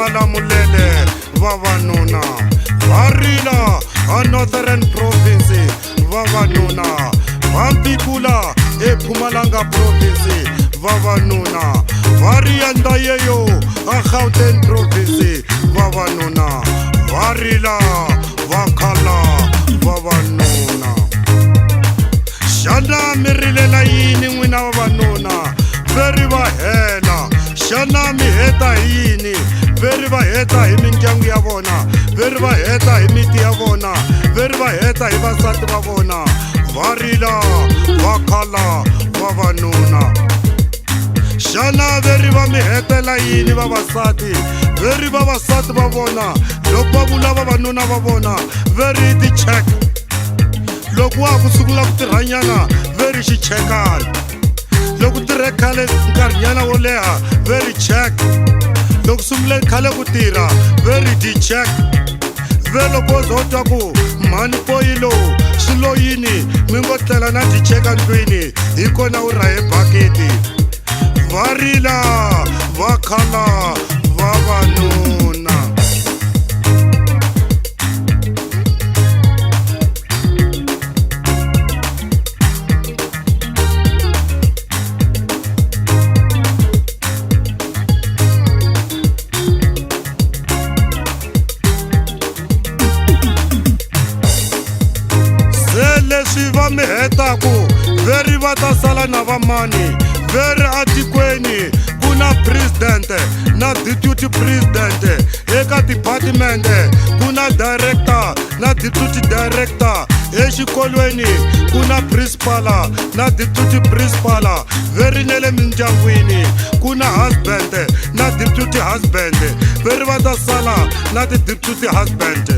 Malamulele vavanuna va rila a Northern Province vavanuna va mpikula eMpumalanga Province vavanuna va riyanda yeyo a Gauteng Province vavanuna va rila va khala vavanuna. Xana mi rilela yini n'wina vavanuna veri va hela? Xana mi heta hi yini? Veri va heta hi mindyangu ya vona, veri va heta hi miti ya vona, veri va heta hi vasati va vona. Va rila va khala vavanuna. Xana veri va mi hetela yini vavasati? Veri vavasati va vona loko va vula vavanuna va vona veri ti-check. Loko wa ha ku sungula ku tirhanyana veri xichekani, loko tirhe khale nkarhinyana wo leha veri check, loko sungule khale ku tirha veri di-check. Ve loko wo ze u twa ku mhani poyi lowu swi lo yini mi ngo tlela na ti-check ndlwini hi kona u rahe bakiti. Va rila va khala vavanuna. Se leswi va mi hetaku veri va ta sala na vamani? Veri atikweni ku na president na deputy president, eka department ku na director na deputy director, exikolweni ku na principal na deputy principal, veri ne le mindyangwini ku na husband na deputy husband, veri va ta sala na ti-deputy husband.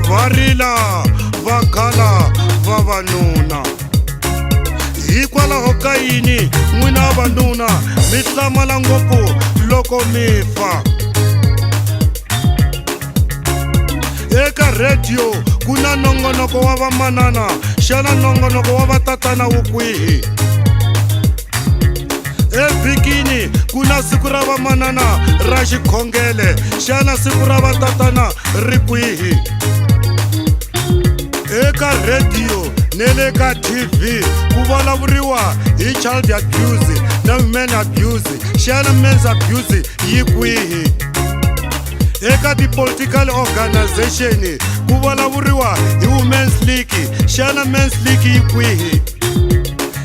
Va rila va khala vavanuna. Hikwalaho ka yini n'wina vavanuna mi hlamala ngopfu loko mi fa? Eka rhediyo ku na nongonoko wa vamanana, xana nongonoko wa vatatana wu kwihi? Evhikini ku na siku ra vamanana ra xikhongele, xana siku ra vatatana ri kwihi? Eka rhediyo ne le ka TV ku vulavuriwa hi child abuse na women abuse, xana men's abuse yi kwihi? Eka ti-political organization ku vulavuriwa hi women's league, xana men's league yi kwihi?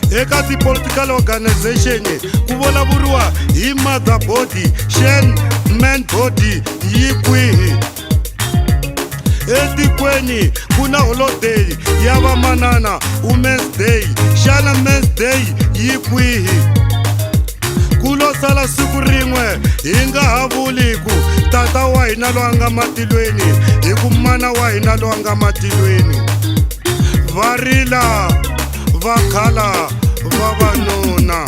Eka ti-political organization ku vulavuriwa hi mother body, xana man body yi kwihi? Etikweni ku na holiday ya vamanana, Women's Day, xana Men's Day yi kwihi? Ku lo sala siku rin'we hi nga ha vuli ku tata wa hina loyi a nga matilweni, hi ku mana wa hina loyi a nga matilweni. Va rila va khala vavanuna.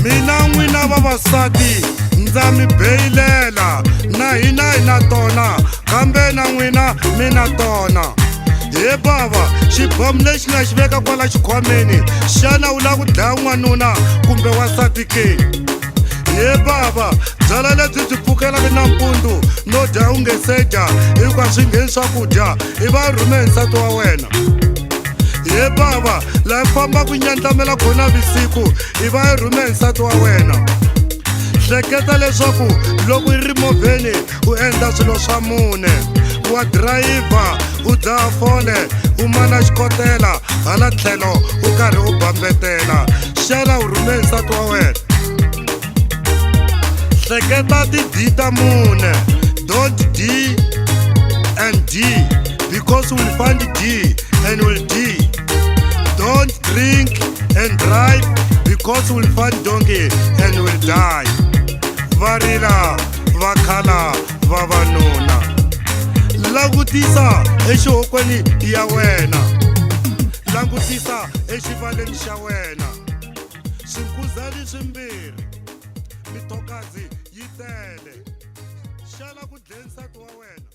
Mina n'wina vavasati ndza mi beyilela, na hina hi na tona, kambe na n'wina mi na tona. He bava, xibomu lexi nga xi veka kwala xikhwameni, xana u lava ku dlaya n'wanuna kumbe wansati ke? He bava, byala lebyi byi pfukelaka nampundzu no dya u nge se dya, hikuva swi ngheni swakudya i va rhume hi nsati wa wena. He bava, laha fambaka nyandlamela khona vusiku i va yi rhume hi nsati wa wena. Hleketa leswaku loko i ri movheni u endla swilo swa mune: wa dirayivha, u dzaha fole, u mana xikotela, hala tlhelo u karhi u bambetela. Xana u rhume hi nsati wa wena? Hleketa ti-D ta mune. Don't D and D, because we'll find D and will D. Don't drink and drive, because we'll find donkey and will die. Va rila va khala vavanuna. Langutisa exihokweni ya wena, langutisa exivaleni xa wena. Swinkuzani swimbirhi, mithokazi yi tele, xana ku dle nsati wa wena?